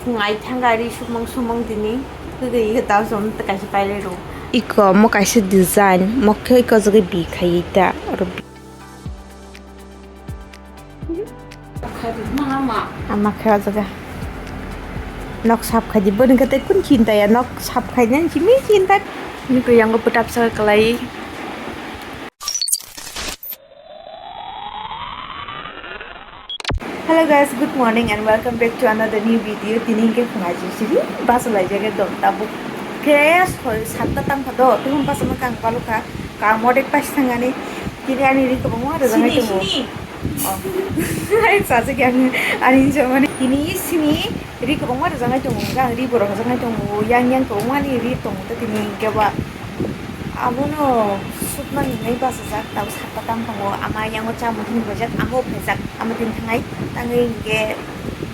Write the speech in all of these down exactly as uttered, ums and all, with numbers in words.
Phung ai thangari sumang sumang tini. Kwgwi iko tao som kaisa pailai rw. Iko mo kaisa design, mo khe iko jagwi bi khai ta. Oro bi- Ama khe o jaga. Nok sap khai di, boni khe tei kun chinta ya, nok sap khai di, simi chinta. Niko yango putap sa kalai. Hello guys, good morning and welcome back to another new video. Tini hingke phungai siri basa lai jaga dong tabuk khe soi satta tang kha do, tini basa ma kang palu kha, kang modek pas thangani. Tini ani ri kwbangma rwjak nai tongo. Oh. Hai sajak yang ani jamani. Tini sini ri kwbangma rwjak nai tongo, ang ri borok rwjak nai tongo, yang yang kwbangma ni ri tongo, tini hingke ba. Abono sukmani hinwi bachajak, tabuk sakha tang tongo, ama yango chamung hinwi bajak, amo phaijak, ama tini thangnai tangwi hinkhe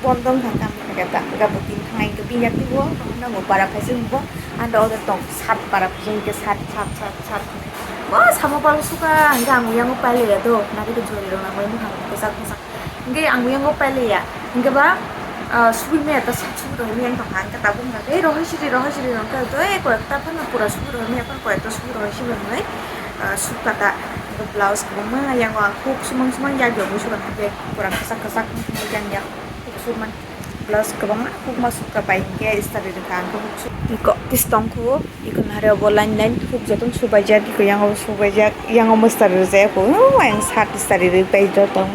bondon kha tamo khaikhe ta, hinkhe abo tini thangnai hinkhe bini yakti bo nango bara phaising bo, ando oro tong sat bara phaising hinkhe sat, sat, sat, sat. O samo palo suka hinkhe ang yango pailaiya do, nagwi tong chori rok nangwi mukhang bwsak bwsak. Hingke ang yango pailaiya. Hingke ba, ah, subui maya ta sak subui rohormani ang tongkha. Hingke tabuk wngkha khe rohor siri, rohor siri hingke to, eh, koyekta phano pura subui rohormani, aphano koyekta subui rohor siri hwnwi, ah, sukha ta. Hingke blouse kwbangma yango ang kuk sumang sumang yak yogwi sukha hingke pura kwchak kwchak yang yak kuk sumang. Blouse kwbangma kukma sukha bai hingke istari rwkha ang khe kuk suk-, iko tistong kho. Iko nare obo line line huk jotono subaijak, iko yango subaijak, yango mwsari rijak, iko, o, ayang shirt istari ri pai joto.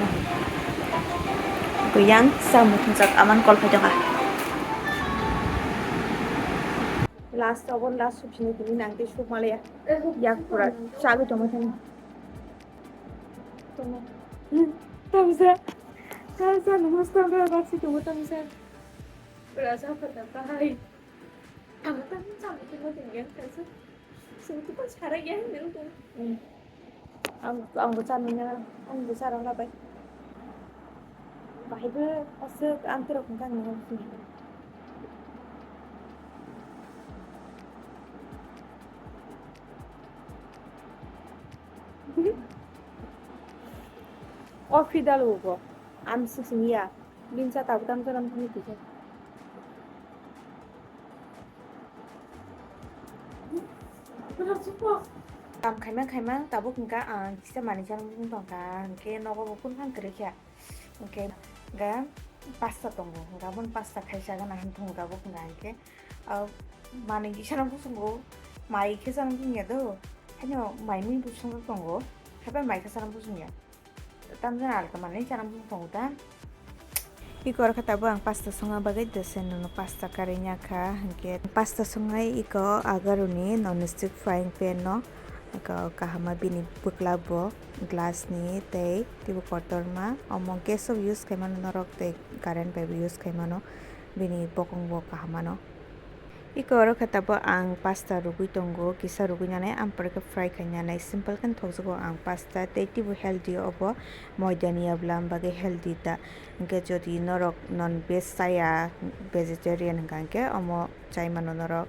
Iko yang sa muthungsak aman kol phai tongkha. Last obo last sub sini tini nang tei sub malaya. Yak pura chagwi tongwi thani. Tamsa. Tamsa namaskar, tamsa. Pura sa pata pai. Ang tamo chamo timo tinggen kaisa. Sing tu pas hara ya nang tu. Hmm. Ang, ang bo chano ya, ang bo chano la bai. Bahai bo aswk ang tirok hwnka ang nang sini. O fidal ugo. Am sing sing ya. Bini cha tabuk tamo chwla nukjaknai twi khe. Kam khaimang khaimang tabuk hwnkha ang kisa manwi chana muchung tongkha, hwnkhe nogo bo kunu phang kwrwi kha. Hwnkhe hwnkha pasta tongo, hwnkha aboni pasta khai chagana hwn tongo tabuk hwnkha hwnkhe, ah, manwi kisa no buchungo mai khe chana muchung ya do, haino mai mui buchung tongo, haiphano mai khe chana muchung ya. Tamjani alka manwi chana muchung tongo ta. Iko oro khe tabuk ang pasta songna bagwi dose nono pasta karwi ya kha, hinkhe pasta songnai iko agaroni non stick frying pan no iko kahama bini bwkla bo glass ni tei teibo kotorma, omo gas o use khaimano norok tei current bai bo use khaimano, bini bokong bo kaham mano. Iko oro khe tabuk ang pasta rwgwi tongo, kisa rwgwi nanai, ampore khe fry khai nanai, simple khe thokjago ang pasta, tei teibo healthy obo, moida ni ya bwla, am bagwi healthy ta. Hinkhe jodi norok non veg chaya, vegetarian hwnkha hinkhe omo chai mano norok,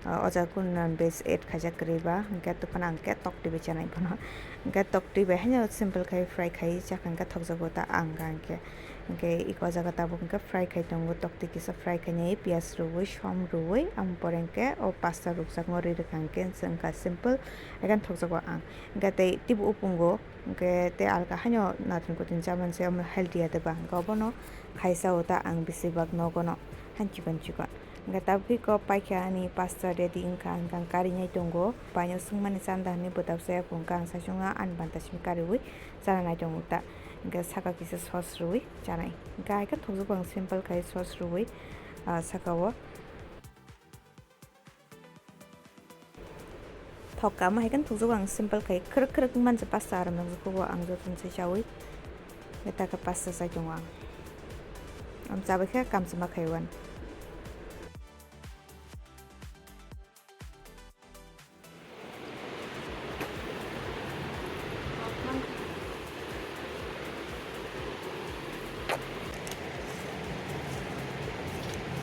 o jaga kunu non veg add khaijak kwrwi ba, hinkhe tei phano ang khe tok twi bai chanai phano, hinkhe tok twi bai haino simple khai fry khai chakha hinkhe thokjago ta ang hinkhe. Hinkhe iko jaga tabuk hinkhe fry khai tongo, tokti kisa fry khainai, piyaj rwui, som rwui, ampore hinkhe o pasta rukjakno ri rwkha hinkhe wngkha simple, haikhe thokjago ang. Hinkhe tei teibo upungo, hinkhe tei alka haino naithok kuthung chamani se omo healthy ya deba, hinkhe obono khaisa o ta ang bisi bak nogono han chikon chikon. Hinkhe tabuk iko paikha ani pasta ready wngkha, hinkhe ang karinai tongo, paino swngmani chanda hinwi bwtap saya phunukha, ang saichung ani banta simi kariui chana nai tongo ta. Hinkhe saka kisa sauce rwui chanai. Hinkhe hai khe thokjak ang simple khai sauce rwui, ah, saka o. Thok kama hai khe thokjak ang simple khai khwrwk khwrwk mansa pasta aram nokjak o ang joto se chaui. Hinkhe ta khe pasta chai tongo ang. Ang chabai khe kamchwlma khai o ang.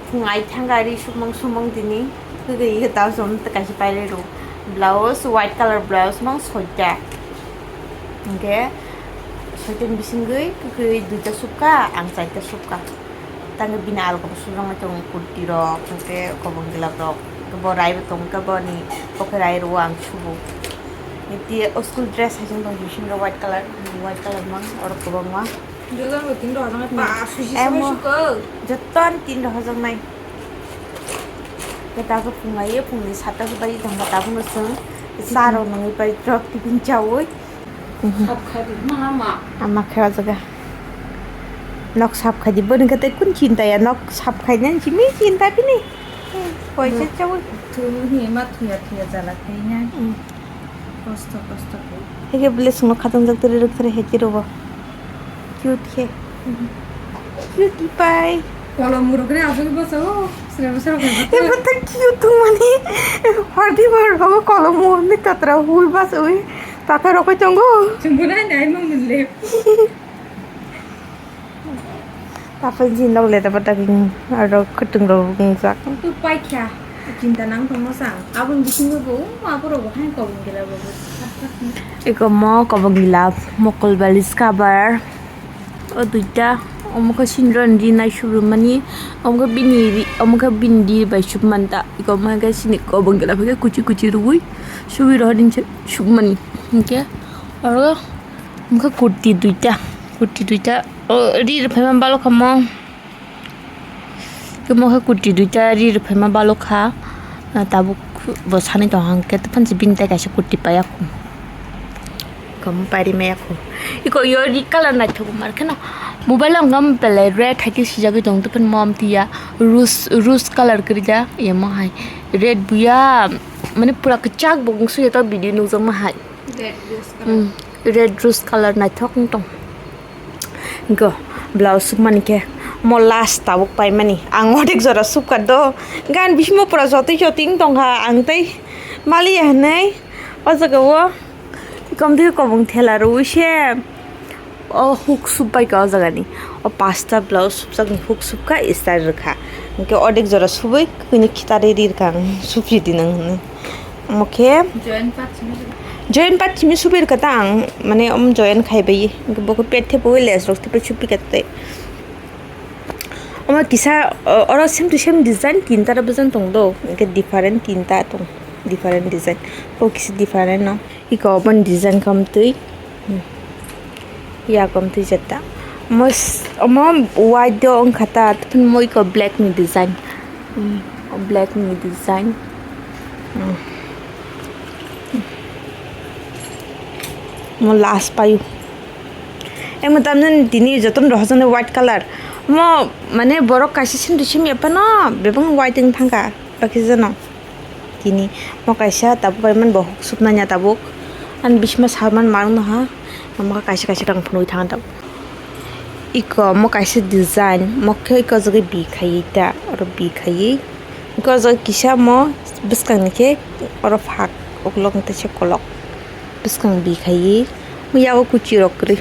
Phung ai thangari sumang sumang tini, kwgwi tao som kaisa pailai rw. Blouse, white colour blouse mang soita. Hinkhe soita ni bisingwi kwgwi duita supka, ang charta supka. Tangwi bini alkabo sujagwi tongo kurti rok, hwnkhe kobong glove rok. Bo rai bo tongkha boni, bo khe rai rwo ang subu. Niti o school dress hai chwng tong bisingo white colour, white colour mang oro kwbangma. Jotono tin rok hwnwi pa susi Emo. Suko. Jotono tin rok hwnwi. Khe tabuk phunglaiwi phungni sata se bai tongkha tabukno chwng. Sa rok nungwi pai drop tiffin chawi. Mhm. Sab khai di, ma, ma. Ama khe o jaga. Nok sab khai di, boni khe tei kun chinta ya, nok sab khai nani simi chinta bini. Poisa chawi. Thwi ni ma thuya thuya jala khai nai. Mm. Kosto, kosto khe. Hege bwle chwngno khatungjaktori rwktharwi hai tei rwbo. Cute khe. Cute pai. Kolom rok ni aswk bwsa o. Srebo srebo khe. Ebo ta cute tongmani. Hordi hor bago kolom ni tatra hui bwsa ui. Paka rokoi tongo. Chwngbo nai nai mung le. Tapos jin dok le dapat daging aro khutung rok wngjak. Tu paikha. Chinta nang tongma sang. Aboni bisingo bo ma borok bo hai kobong gila bo. Iko mo kobong gila mokol balis cover. O duita omo khe sinroni ri nai subrumani. Omo khe bini ri, omo khe bini ri bai submanta. Iko omo khe sini kobong gila phai khe kuchi kuchi rwi subi rohor din se submani. Hinkhe oro omo khe kurti duita, kurti duita. O ri rwphaima balokha mo. Khe mo khe kurti duita ri rwphaima balokha. Ah, tabuk bo sanwi tong hang khe, tei phan se bini tai kaisa kurti paiya khu. Kom pari maya khu. Iko yo ri colour naithok mar kheno. Mobile ang gam pele red hai khe sijagwi tong, tei phan mo am tiya rose, rose colour kwrwi da. Ye mo hai red buya, mane pura kwchak bo wngsuya ta video nukjakma hai. Red rose colour. Mm, red rose colour naithok wng tong. Go, blouse sukmani khe mo last tabuk paimani. Ang odek jora sukha do. Gan bismo pura jotoi jotoi wng tongkha. Ang tei maliya hinui o jaga o komtwi kobong thela rwui se o hook sup bai kha o jaga ni. O pasta blouse supjak ni hook sup kha style rwkha. Hinkhe odek jora subui kwini khitarwi ri rwkha ang suphi di nang hinui. Omo khe join part simi join part simi suphi rwkha ta ang, mane omo join khai bai. Hinkhe bo khe pet thepui les rok thepui suphi kha tei. Omo kisa, o, oro same to same design tinta rok bwsajak tong do, hinkhe different tinta tong, different design. Bo kisa different no. Iko omo design khe omo twi. Hmm. Yago twi jeta. Omo s-, omo white do wngkha ta, tei mo iko black ni design. Hmm, black ni design. Hmm. Mo last payu. Emo tamjani tini jotono rohorjaknai white colour. Mo mane borok kaisa simi to simi ya phano bebak white wng thangkha bakhe jano. Tini mo kaisa tabuk bai mani bo hook suknani tabuk. Ani bisima salman marwk no ha. Mo kaisa kaisa kang phunugwi thang tabuk. Iko mo kaisa design, mo khe iko jagwi bi khaiwi ta, oro bi khaiwi. Iko jagwi kisa mo bwskang ni khe oro phak ukulok ni teisa kolok. Bwskang bi khaiwi. Mo yago kuchi rok kwrwi.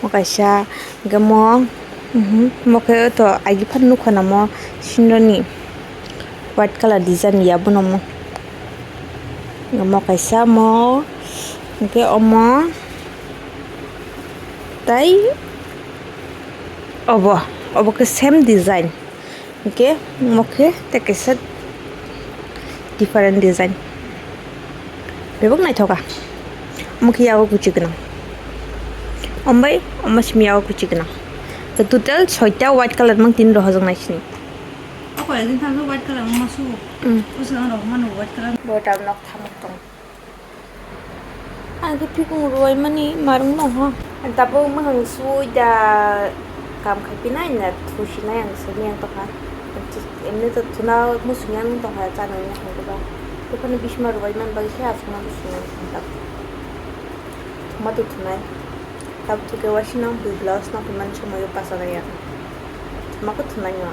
Mo kaisa, hwnkhe mo, mhm, mo khe to agi phano nukha na mo sinroni white colour design ya bono mo. Mo kaisa mo, hwnkhe omo tei obo, obo khe same design. Hwnkhe omo khe tei kaisa different design. Bebak naithoka. Omo khe yago kuchi gwnang. Ombai omo simi yago kuchi gwnang. Total soita white colour mang tini rohorjaknai sini. O koi din thangkhe white colour ma su. Mm. O se ang rok mano white colour. Bo tam nok thamuk tong. Ang khe phikung rwui mani marwng nong ho. Tabuk mwkhang suui da kam khai pinai na thusinai ang simi ang tongkha. Emni to thuna muchungya nung tongkha chanani hangkhe ba. Buphano bisma rwui man bagwi khe aswkma muchungya nung tongkha. Thuma to thunai. Tabuk thuke waisino bui blouse no phaimani somoio bachana ya. Thuma khe thunai no.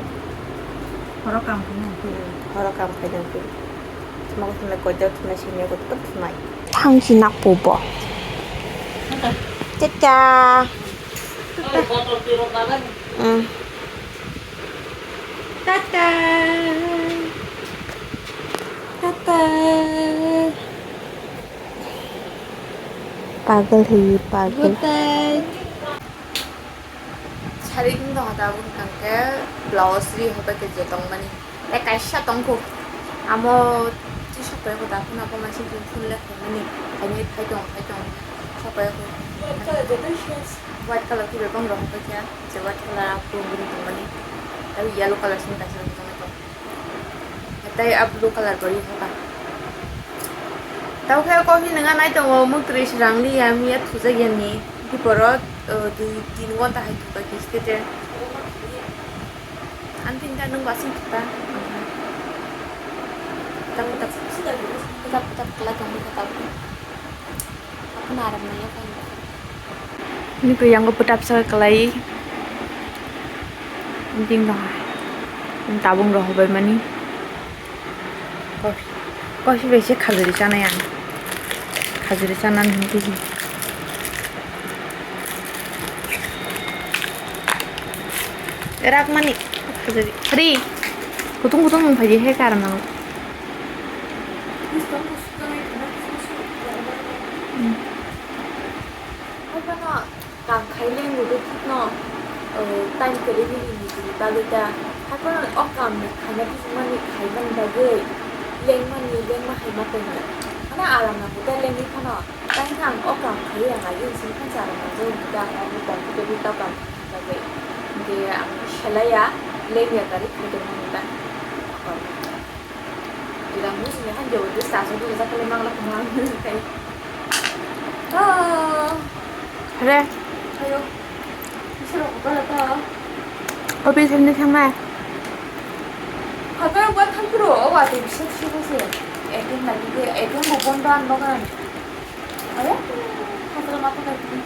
Horo kam khainai. Hmm, horo kam khainai khe. Thuma khe thunai, koitor thunai, siniya koitor thunai. Thangsi nakpo bo. Tata. Tata. Hmm. Tata. Tata. Pagal hai, pagal. Good night. Hari wng tong tabuk hwnkhe blouse ri hobai khe je tongmani. Tei kaisa tongkho. Amo tisok bai hoda phano bo machine phone le khaimani. Khaini phai tong phai tong. Sok bai kho. White color khe bebak rok hobai khe. Je white color a phone bini tongmani. Tei yellow color sini kaisa tongmani. Tei a blue color bo ri hoba. Tao khe coffee nwnga nai tongo, muk tris rang li ya, miya thujak ya ni. Biporo, uh, dui tin ghonta hai thukha khe site. Ang tin ta nwng basing thukha. Tap, tap, tap, tap, tap, tap, tap, tap. Nini khe yango pwtapsa kwlai. Bini no tabung rok hobai mani. Coffee, coffee bai se khajuri chanai ang. Khajuri chanani hinwi. Rak mani khajuri. Ri. Kutung kutung wng phai di he karon ang. Hai phano kam khai lengwi bo thikno, o, time kwrwi nini nini bagwi ta. Hai phano o kam ni khaina bisingmani khaimani bagwi lengmani lengma hai ma tongo. Ano aram nangkukhe lengwi phano. Tai ang o kam khai ya nai sini phano aram nangjak ta, ang o comfortable ta kam bagwi. Hinkhe ang selai ya, leng ya gari khai tongmani ta. Jira musi ni han jawa de sa so de sa kale mangla kumang kai. Ah. Hare. Ayo. Bisa lo kala ta. Office ni thangnai. Hata wa thang pro wa de bisa sih sih. Ekin lagi de, ekin bukon dan bagan. Ayo. Hata mata lagi.